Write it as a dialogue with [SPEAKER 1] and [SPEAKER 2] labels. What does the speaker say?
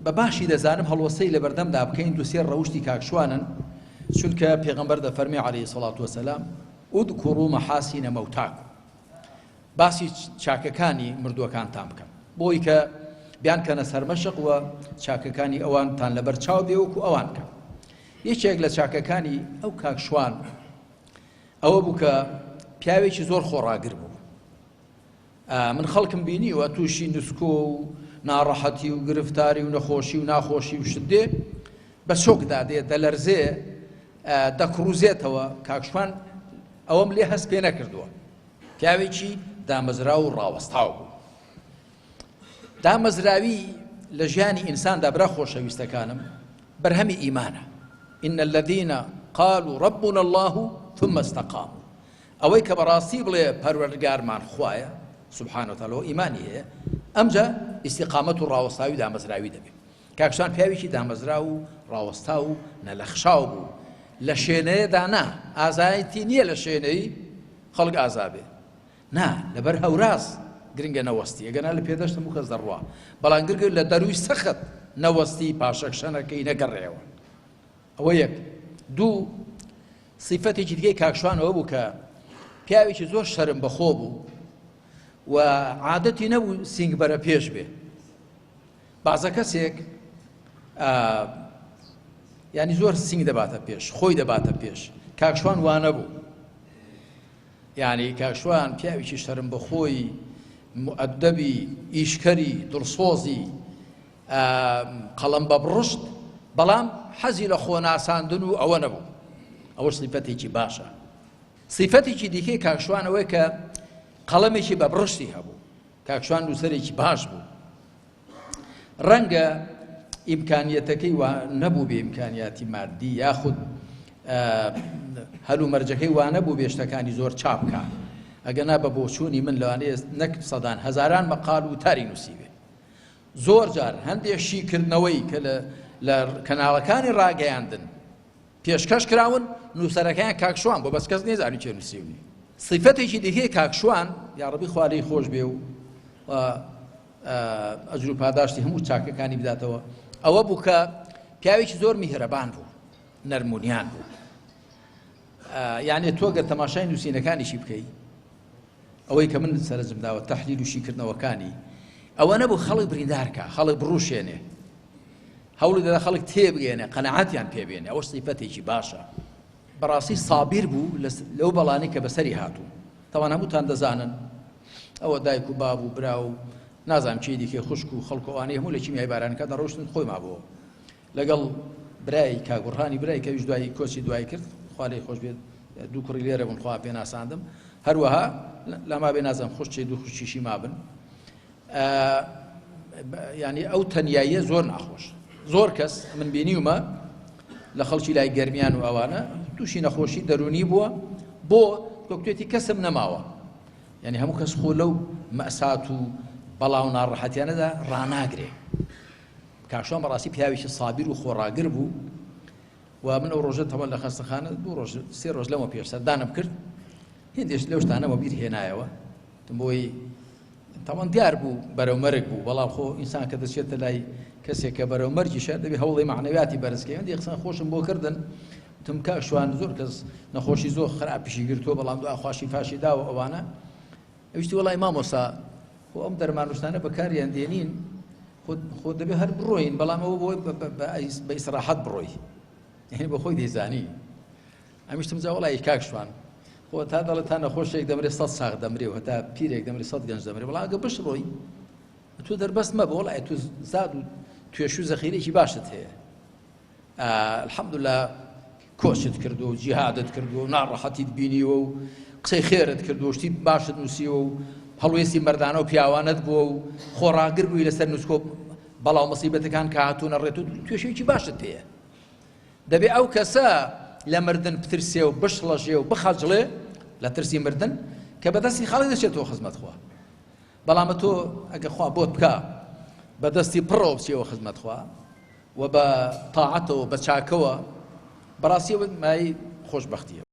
[SPEAKER 1] بە باشی دەزانم هەڵوەستەی لەبەردەمدا بکەین دوو سێ ڕەوشتی کاک شوانن چونکە پێغەمبەر دەفەرمێ عەلەیهی سەڵات وەسەلام اذکروا محاسن موتاکم باسی چاکەکانی مردووەکانتان بکەن بۆی کە بیانکەنە سەرمەشق و چاکەکانی ئەوانتان لەبەر چاو بێ وەکو ئەوان بکەن یەکێک لە چاکەکانی ئەو کاک شوان ئەوە بوو کە پیاوێکی زۆر خۆڕاگر بوو من خەڵکم بینیوە تووشی نسکۆ و ناڕەحەتی و گرفتاری و نەخۆشی و ناخۆشی و شت دێ بە چۆکدا دێ دەلەرزێ دەکڕوزێتەوە کاک شوان ئەوەم لێ هەست پێ نەکردووە پیاوێکی دامەزراو و ڕاوەستاو بوو دامەزراوی لە ژیانی ئینساندا برا خۆشەویستەکانم بەرهەمی ئیمانە إن الذين قالوا ربنا الله ثم استقاموا ئەوەی کە بەڕاستی بڵێ پەروەردگارمان خوایە سبحانە وتعالی و ئیمانی هەیە ئەمجا ئیستیقامەت و ڕاوەستاوی دامەزراوی دەبێت کاکشان پیاوێکی دامەزراو و ڕاوەستاو و نەلەخشاو بوو لە شێنەیەدا نا ئازایەتی نییە لە شێنەی خەڵک ئازابێ نا لەبەر هەوراز گرنگە نەوەستی ئەگەنا لە پێدەشت هەموو کەس دەڕوا بەڵام گرگە لە دەروی سەخت نەوەستی پاشەکشەنەکەی نەگەڕێەوە ئەوە یەک دوو سیفەتێکی دیکەی کاک شوان ئەوە بوو کە پیاوێکی زۆر شەرم بەخۆ بوو و عادەتی نەبوو سینگ بەرە پێش بێ بازە کەسێک ینی زۆر سینگ دەباتە پێش خۆی دەباتە پێش کاک شوان وانە بوو یعنی کاک شوان پیاوێکی شەرم بەخۆی مؤدەبی ئیشکەری دڵسۆزی قەڵەم بە بڕشت بەڵام حەزی لە خۆناساندن و ئەوە نەبوو ئەوە سیفەتێکی باشە سیفەتێکی دیکەی کاک شوان ئەوەی کە قەڵەمێکی بە بڕشتی هەبوو کاک شوان نووسەرێکی باش بوو ڕەنگە ئیمکانیەتەکەی وا نەبوو بێ ئیمکانیاتی مادی یاخود هەلومەرجەکەی وا نەبوو بێ شتەکانی زۆر چاپ بکا ئەگەنا بە بۆچوونی من لەوانەیە نەک سەدان هەزاران مەقال و تاری نووسیبێ زۆر جار هەندێک شیکردنەوەی کە لە کەناڵەکانی ڕاگەیاندن پێشکەش کراون نووسەرەکەیان کاک شوان بۆ بەس کەس نێزانی کێ نووسیونی سیفەتێکی دیکەی کاک شوان یاڕەبی خوا لێی خۆش بێ و ئەجر و پاداشتی هەموو چاکەکانی بداتەوە ئەوە بوو کە پیاوێکی زۆر میهرەبان بوو نەرمونیان بوو یعنی تۆ گەر تەماشای نووسینەکانیشی بکەی ئەوەی کە من سەرنجم داوە تەحلیل و شیکردنەوەکانی ئەوە نەبوو خەڵک بریندار کا خەڵک بڕوشێنێ هەوڵی دەدا خەڵک تێبگەێنێ قەنەعاتیان پێبێنێ ئەوە سیفەتێکی باشە بەڕاستی سابیر بوو لەو بەڵانی کە بەسەری هاتوو تاوان هەمووتان دەزانن ئەوە دایک و باب و برا و نازانم چی دیکەی خوشک و خەڵک و ئەوانەی هەموو لە کیمیای بارانەکە دەڕۆشتن خۆی مابووەوە لەگەڵ برای کاک بوڕهانی برای کەویش دوایی کۆچی دوایی کرد خوا لێی خۆش بێت دوو کوڕی لێرە بوون خوا پێ ناساندم هەروەها لاما بێ نازم خوشکی دوو خوشکیشی مابن ینی ئەو تەنیاییە زۆر ناخۆش زۆر کەس من بینیومە لە خەڵکی لای گەرمیان و ئەوانە تووشی نەخۆشی دەرونی بووە بۆ کۆکتێتی کەسم نەماوە یعنی هەموو کەس خۆ لەو مەسات و بەڵاو ناڕەحەتیانەدا ڕاناگرێ کاک شوان بەڕاستی پیاوێکی سابیر و خۆڕاگر بوو و من ئەو ڕۆژە تەمەن لە خەستەخانە دوو ڕۆژ سێ ڕۆژ لەمە پێش سەردانم کرد هێندێش لەو شتانەوە بیر هێنایەوە بۆی تەمان دیار بوو بەرەو مەرگ بوو بەڵام خۆ ئینسان کە دەچێتە لای کەسێک کە بەرەو مەرگیشە دەبێ هەوڵی معنەویاتی بەرزکەی هەندێک قسە خۆشم بۆ کردن تم کاک شوان زۆر کەس نەخۆشی زۆر خراپیشی گرتووە بەڵام دو ئاخواشی فاشی داوە ئەوانە ئەویشتی وەڵای مامۆسا خۆ ئەم دەرمان و شتانە بەکاریان دێنین خۆ دەبێ هەر بڕۆین بەڵام ئەوە بۆ بە ئیسراحەت بڕۆی یعنی بۆ خۆی دەیزانی ئەمیشتم جا وەڵی کاک شوان خۆ تا دەڵێ تا نەخۆشێک دەمرێ سەد ساغ دەمرێ و هەتا پیرێک دەمرێ سەد گەنج دەمرێ بەڵام ئەگە بشڕۆی تۆ دەربەست مەبە وەڵی تۆ زاد و توێش و زەخیرێکی باشت هەیە الحمدللە کۆچت کردووە و جیهادت کردووە و ناڕەحەتیت بینیوە و قسەی خێرت کردووە شتی باشت نووسیوە و هەڵوێستی مەردانە و پیاوانەت بووە و خۆڕاگر بووی لەسەر نووسکۆ بەڵاو مەسیبەتەکان کە هاتوونە ڕێت و توێشێکی باشت پێیە دەبێ ئەو کەسە لە مردن بترسێ و بشڵەژێ و بخەجڵێ لە ترسی مردن کە بەدەستی خاڵی دەچێتەوە خزمەت خوا بەڵام تۆ ئەگە خوا بۆت بکە بەدەستی پڕەوە بچیەوە خزمەت خوا و بە تاعەتەوە بە چاکەوە بەڕاستی ئەوە مایەی خۆشبەختیە.